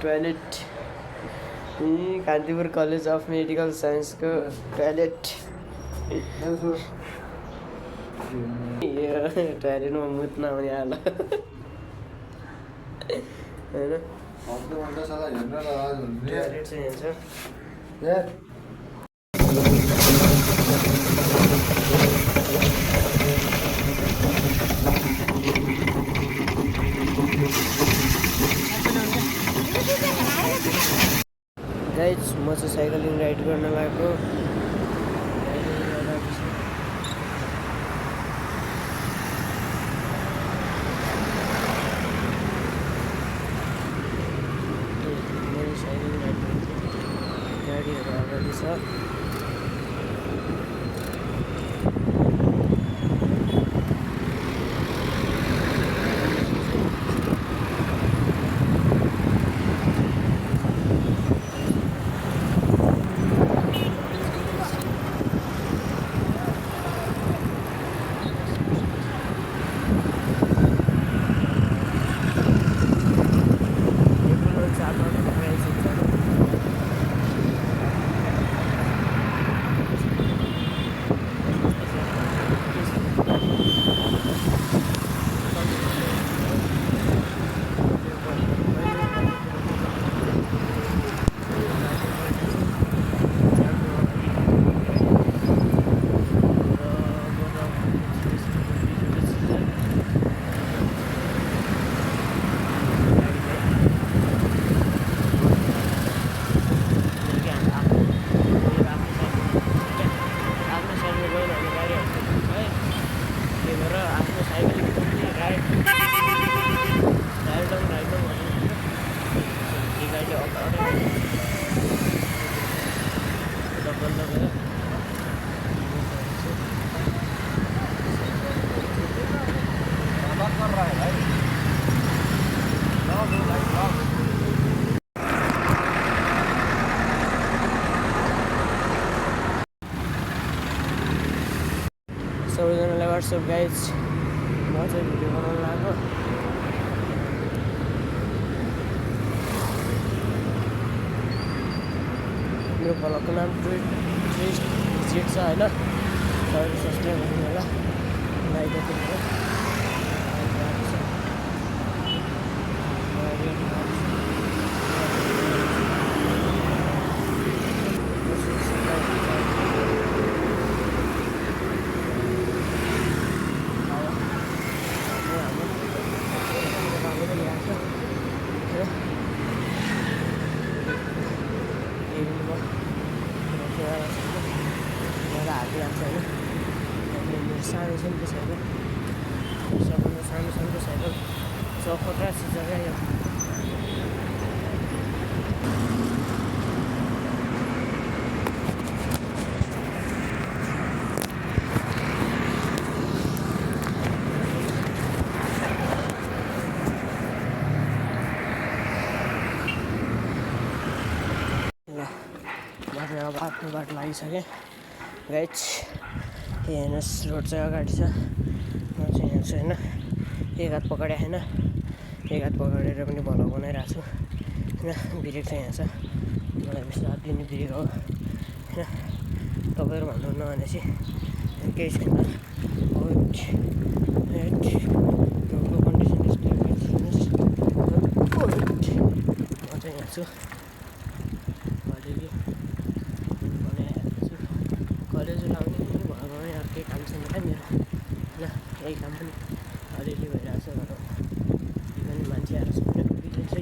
Toilet Kantipur college of medical science को toilet toilet में मुतना हुने आला हैन टॉयलेट चाहिँ हेर्छ गाइज म चाहिँ साइक्लिङ राइड गर्न लागेको मेरो साइक्लिङ राइड गाडीहरू अगाडि छ सबैजनालाई व्हाट्सएप गाइज म चाहिँ भिडियो बनाउन लाग्यो मेरो ब्लगको नाम टुरिस्ट भिजिट छ होइन तपाईँले सब्सक्राइब गर्नु होला लाइक गर्नु होला सानो सानो साइकल सबभन्दा सानो सानो साइकल 185 जग्गा यो ल अब आफ्नो बाटो लागिसकेँ गाइज हेर्नुहोस् रोड चाहिँ अगाडि छ म चाहिँ हेर्छु होइन एक हात पक्रेँ होइन एक हात पक्रेर पनि भ्लग बनाइरहेको छु होइन ब्रेक चाहिँ यहाँ छ मलाई बेसी हात दिने ब्रेक हो होइन तपाईँहरू भन्नुहुन्न भनेपछि केही छैन रोडको कन्डिसन यस्तो म चाहिँ यहाँ छु अलिअलि बनाइरहेको छु कलेज लाउने घरमा अर्कै काम छैन क्या मेरो होइन यही काम पनि अलिअलि भइरहेको छ घरमा पनि मान्छे आएर सबैले बिग्रिन्छ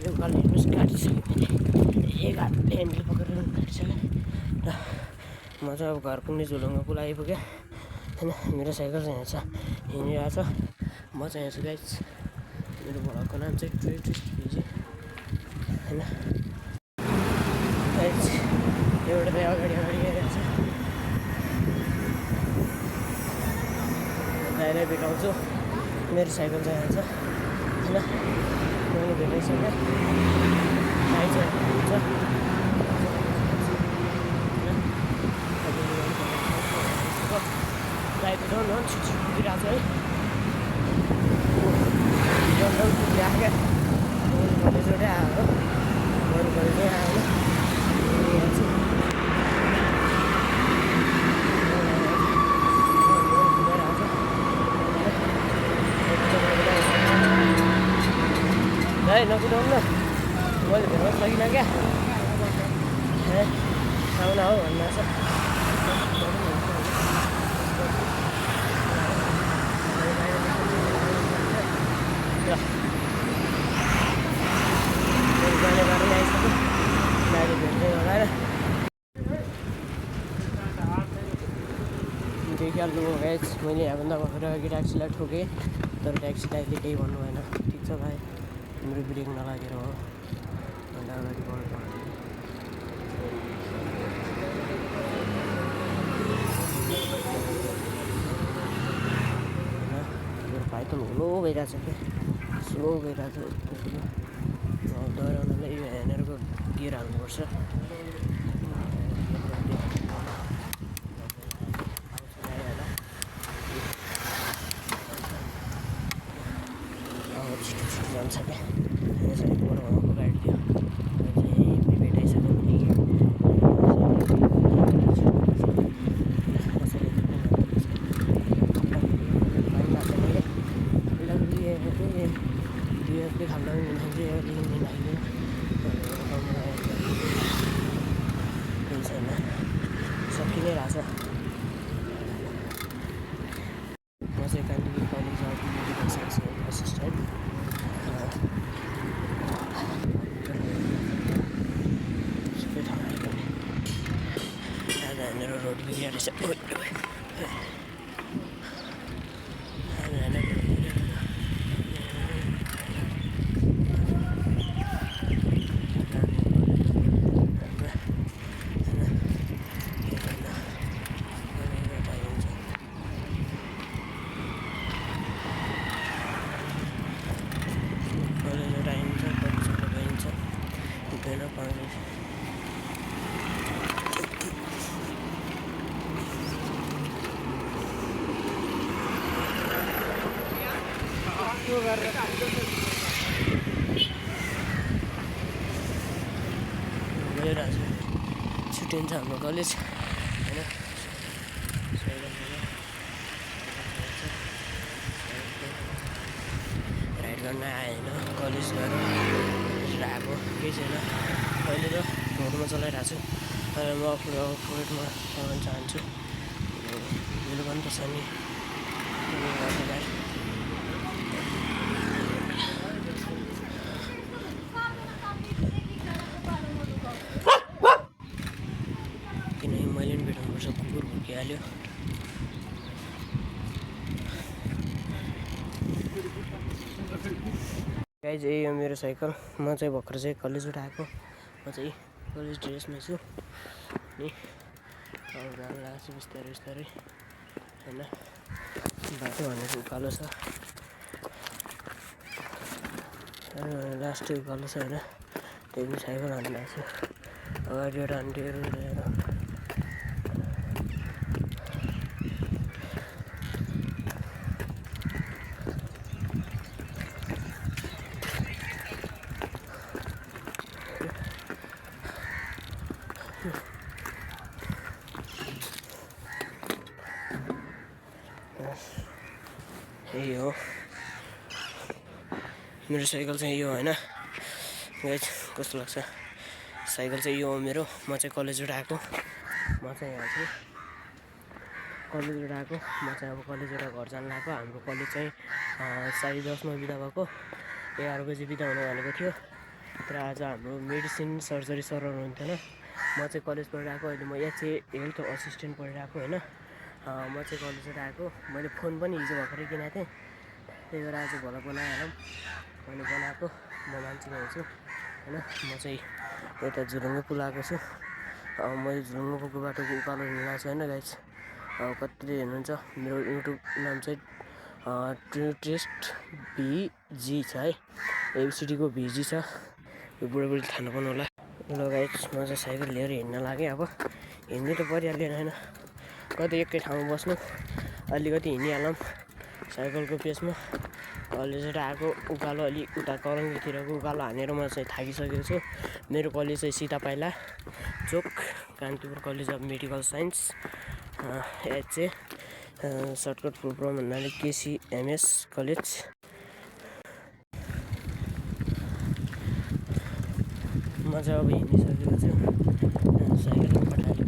यो पालो हेर्नुहोस् काटिसक्यो मैले एक हातले ह्यान्डल पक्रेर काटिसकेँ र म चाहिँ अब घर पुग्ने झुलुङमा पुल आइपुगेँ होइन मेरो साइकल चाहिँ यहाँ छ हिँडिरहेको छ म चाहिँ यहाँ छु गाइज मेरो भ्लगको नाम चाहिँ टुरिस्ट भिजिट होइन गाइज एउटा चाहिँ अगाडि हेरेको छ दाइलाई भेटाउँछु मेरो साइकल चाहिँ यहाँ छ होइन मैले भेटाइसकेँ दाइ चाहिँ हुन्छ दाइ त झन् झन् छिटो पुगिरहेको छ है झन् झन् पुगिरहेको क्या कलेजबाटै आयो हो कलेजै आयो नकुदाउनु न मैले भेट्न सकिनँ क्या साउना हो भन्नु छ जाने बाटोमा आइसक्यो गाडी भेट्दै होला देखिहाल्नु गाइस मैले यहाँभन्दा भएर अघि ट्याक्सीलाई ठोकेँ तर ट्याक्सीलाई अहिले केही भन्नु भएन ठिक छ भाइ तिम्रो ब्रेक नलागेर हो भन्दा अगाडि बढ्नु मेरो भाइ त होलो भइरहेछ क्या स्लो भइरहेछ डराउनलाई यो हेर्नेरको गियर हाल्नुपर्छ छिटो छिटो जान्छ क्या बडो गाडी थियो प्रिपेड आइसक्यो भने खाना केही छैन सकि नै रहेछ म चाहिँ Kalimpong college of medical science assistant सबै ठाउँ आइपुग्ने आज हाम्रो रोड बिग्रिएर छुट्टिन्छ हाम्रो कलेज होइन राइड गर्न आएन कलेज गएर आएको केही छैन अहिले त रोडमा चलाइरहेको छु तर म अफरोडमा चलाउन चाहन्छु मेरो पनि त छ नि किनकि मैले पनि भेटाउनुपर्छ कुकुर भुकिहाल्यो गाइज यही हो मेरो साइकल म चाहिँ भर्खर चाहिँ कलेजबाट आएको म चाहिँ कलेज ड्रेसमा छु अनि अब जानु लाग्छ बिस्तारै बिस्तारै होइन बाटो भनेको उकालो छ लास्ट उकालो छ होइन त्यही पनि साइकल हाल्नु लाग्छ अगाडिबाट आन्टीहरू लिएर यही हो मेरो साइकल चाहिँ यो होइन गाइज कस्तो लाग्छ साइकल चाहिँ यो हो मेरो म चाहिँ कलेजबाट आएको म चाहिँ यहाँ चाहिँ कलेजबाट आएको म चाहिँ अब कलेजबाट घर जानु लागेको हाम्रो कलेज चाहिँ 10:30 बिदा भएको 11 बजी बिदा हुनु भनेको थियो तर आज हाम्रो मेडिसिन सर्जरी सर हुनुहुन्थेन म चाहिँ कलेज पढिरहेको अहिले म यहाँ चाहिँ हेल्थ असिस्टेन्ट पढिरहेको होइन म चाहिँ कलेजबाट आएको मैले फोन पनि हिजो भर्खरै किनेको थिएँ त्यही भएर आज भोला बनाइहालौँ मैले बनाएको म मान्छे हुन्छु होइन म चाहिँ यता झुरुङ्गे पुल आएको छु मैले झुरुङ्गे पुलको बाटोको उकालो हिँड्न छु होइन गाइज कतिले हेर्नुहुन्छ मेरो युट्युब नाम चाहिँ ट्रुटेस्ट भिजी छ है एबिसिडीको भिजी छ यो बुढाबुढीले थाहा नपाउनु होला ल गाइज म चाहिँ साइकल लिएर हिँड्न लागेँ अब हिँड्नु त परिहाल्यो होइन कतै एकै ठाउँमा बस्नु अलिकति हिँडिहालौँ साइकलको पेसमा कलेजबाट आएको उकालो अलि उता करङ्गीतिरको उकालो हानेर म चाहिँ थाकिसकेको छु। मेरो कलेज चाहिँ Sitapaila Chowk Kantipur college of medical science एचए सर्टकट फुल फर्म भन्नाले केसीएमएस कलेज। म चाहिँ अब हिँडिसकेको छु साइकल पठाएको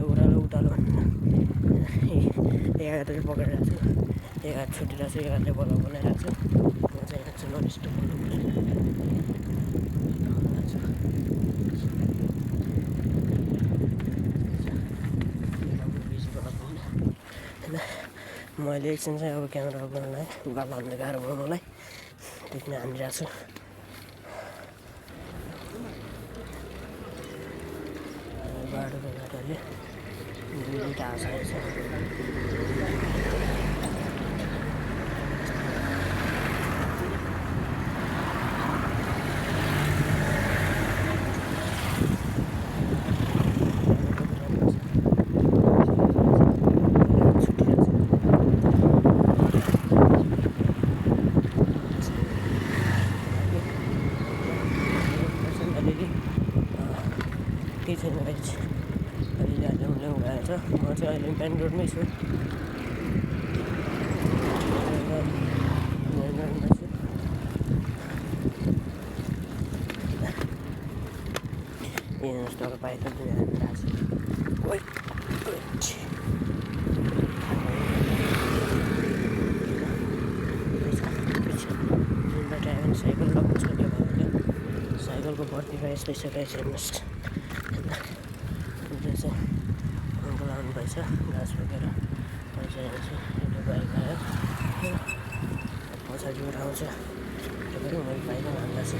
उकालो उतालो एक हातले पक्रिरहेको छु एक हात छुटिरहेको छु एक हातले बल्ल बनाइरहेको छु। म चाहिँ यहाँ छु नरिस्ट मैले एकछिन चाहिँ अब क्यामेरा बनाउनलाई उकालो हान्ने गाह्रो भयो मलाई त्यति नै हानिरहेको छु। बाटोको बाटोले दुईवटा आएको छ। केही छैन गाइज अलिअलि ल्याउँ ल्याउँ भएर छ। म चाहिँ अहिले मेन रोडमै छु यस्तो बाइक साइकल लगाउनु सक्यो भने साइकलको बत्तीमा यस्तै छ गाइस हेर्नुहोस् चाहिँ अङ्कल आउनुभएछ घाँस बोकेर पैसा हेर्छु एउटा बाइक आयो पछाडिबाट आउँछ तपाईँ मैले बाइकमा हाल्दा छु।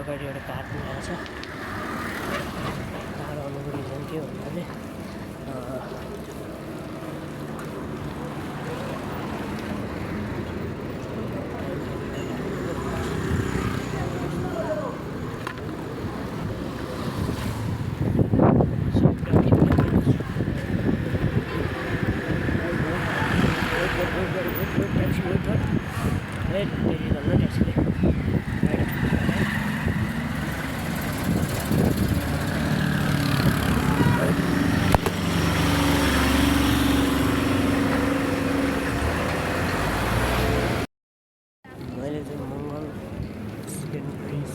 अगाडि एउटा कार पनि आएको छ। कार आउनुको रिजन के भन्नाले मैले चाहिँ मङ्गल सेकेन्ड प्रिन्स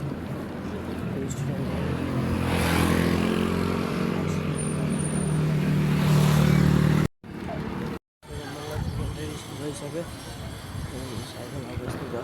गइसक्यो साइकल अब यस्तो छ।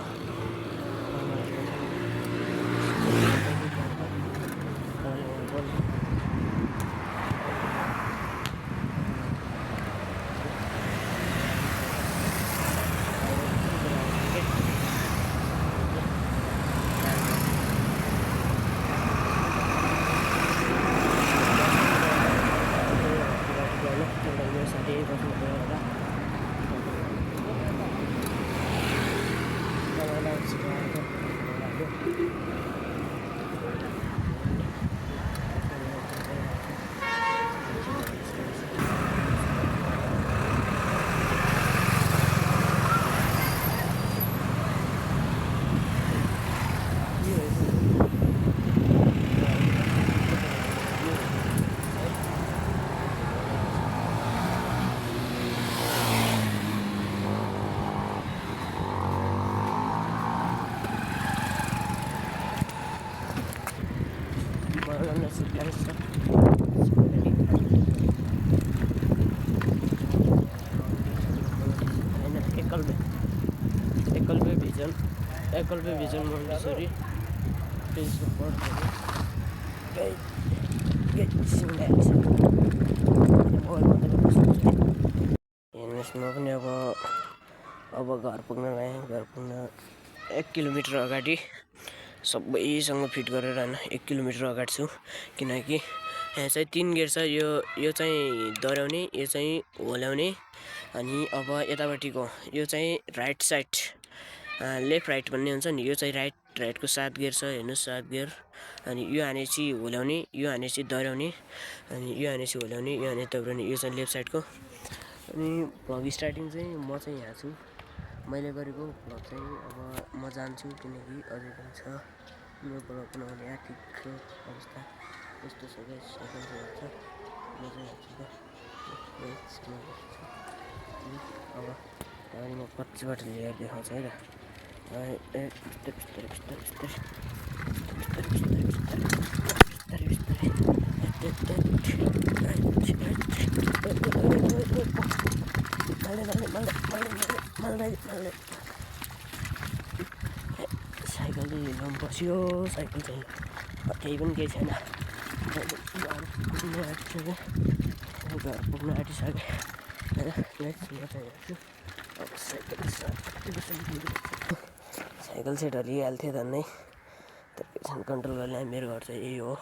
एकलव्य भिजन मोन्टेसरी फेसबुक हेर्नुहोस् म पनि अब घर पुग्न लागेँ। घर पुग्न 1 किलोमिटर अगाडि सबैसँग फिट गरेर होइन 1 किलोमिटर अगाडि छु किनकि यहाँ चाहिँ 3 गेट छ। यो चाहिँ दर्याउने यो चाहिँ होल्याउने अनि अब यतापट्टिको यो चाहिँ राइट साइड लेफ्ट राइट भन्ने हुन्छ नि, यो चाहिँ राइटको 7 गियर छ, हेर्नुहोस् 7 गियर। अनि यो हानेपछि हुल्याउने, यो हानेपछि डराउने, अनि यो हानेपछि हुल्याउने, यो हाने दब्राउने, यो चाहिँ लेफ्ट साइडको। अनि भ्लग स्टार्टिङ चाहिँ म चाहिँ यहाँ छु, मैले गरेको भ्लग चाहिँ अब म जान्छु किनकि अझै पनि छ मेरो भ्लग बनाउने आर्थिक अवस्था यस्तो छ गाइस। साइकल चाहिँ छ, म चाहिँ यहाँ छु अब अनि म पछिबाट लिएर देखाउँछु है त। साइकल चाहिँ हिँड्नु बस्यो, साइकल चाहिँ केही पनि केही छैन। घर पुग्नु आँटिसकेँ होइन। म चाहिँ हेर्छु अब साइकल चाहिँ ढलिहाल्थ्यो झन्नै, कन्ट्रोल गर्ने मेरो घर चाहिँ यही हो।